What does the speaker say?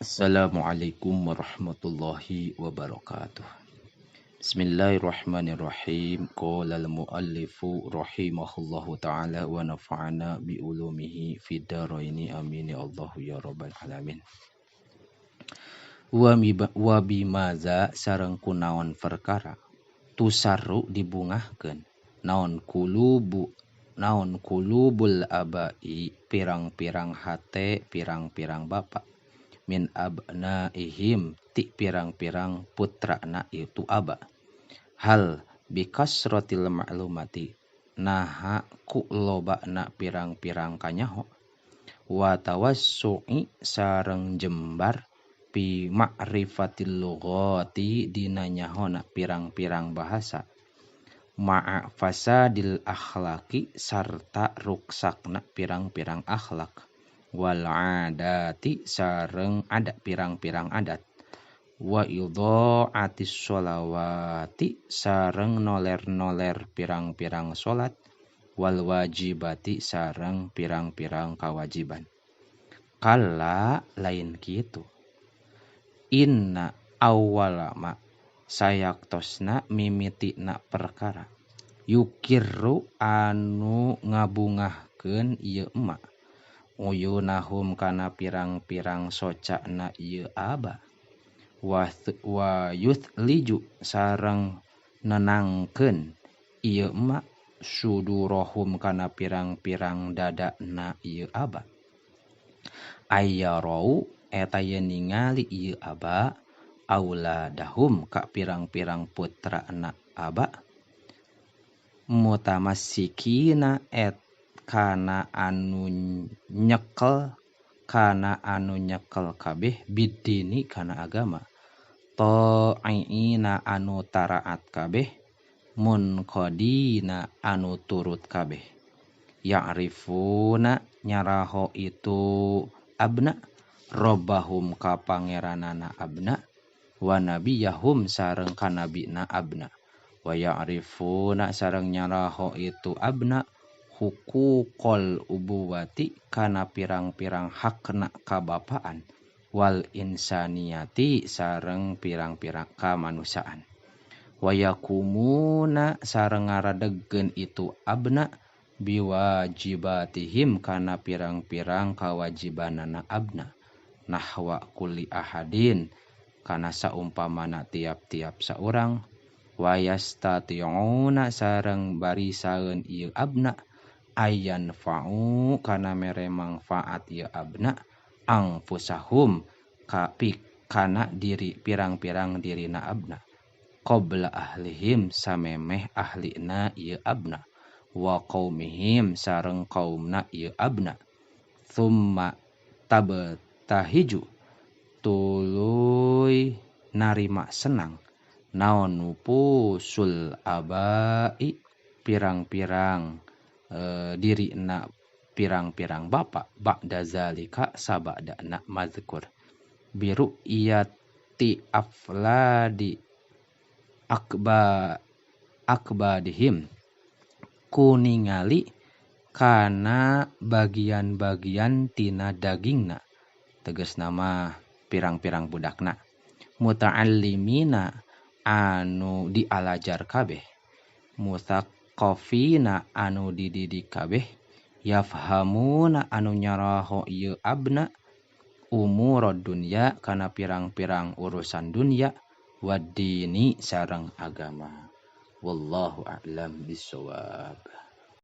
Assalamualaikum warahmatullahi wabarakatuh. Bismillahirrahmanirrahim. Qala al-muallifu rahimahullahu ta'ala wa nafa'ana bi ulumihi fid dharaini, amin ya Allah ya rabbal alamin. Wa bimaza sareng kunaon perkara tusarru dibungahkeun naon kulubu naon kulubul abai pirang-pirang hate pirang-pirang bapa min abnaihim ti pirang-pirang putrana itu aba hal bikasratil ma'lumati naha ku lobana pirang-pirang kanyaho wa tawassu'i sareng jembar pi ma'rifatil lughati dina nyahona pirang-pirang bahasa ma'a fasadil akhlaqi sarta ruksakna pirang-pirang akhlak wal adati sareng ada pirang-pirang adat wa idha'atis sholawati sareng noler-noler pirang-pirang salat wal wajibati sareng pirang-pirang kawajiban. Kala lain kitu, inna awwala ma sayaktosna mimitina perkara yukirru anu ngabungahkeun ieu emak uyunahum kana pirang-pirang socana ieu aba wa yuthliju sareng nenangkeun ieu emak sudurohum kana pirang-pirang dadana ieu aba ayyarau eta yen ningali ieu aba auladahum ka pirang-pirang putrana aba mutamassikina et kana anu nyekel kabeh bidini kana agama ta'iina anu taraat kabeh munqadina anu turut kabeh ya'rifuna nyaraho itu abna robbahum ka pangeranana abna wa nabiyahum sareng ka nabina abna wa ya'rifuna sareng nyaraho itu abna huquqal ubuwati kana pirang-pirang hakna kabapaan wal insaniyati sareng pirang-pirang kamanusiaan wa yakumuna sareng ngaradegkeun itu abna biwajibatihim kana pirang-pirang kawajibanana abna nahwa kulli ahadin kana saumpamana tiap-tiap saurang wa yastati'una sareng barisaeun ieu abna ayan fa'u kana mere mangfaat ieu abna angfusahum ka kana diri pirang-pirang dirina abna qabla ahlihim samemeh ahlina ieu abna wa qaumihim sareng kaumna ieu abna thumma tabtahiju tuluy narima senang naon nupusul abai pirang-pirang dirina pirang-pirang bapa ba'da zalika sabadana mazkur biru iyati afladi akbadihim kuningali kana bagian-bagian tina dagingna tegas nama pirang-pirang budakna muta'allimina anu dialajar kabeh mutaqafina anu dididik kabeh yafhamuna anu nyaraho ieu abna umurad dunya kana pirang-pirang urusan dunya waddini sareng agama. Wallahu a'lam bissawab.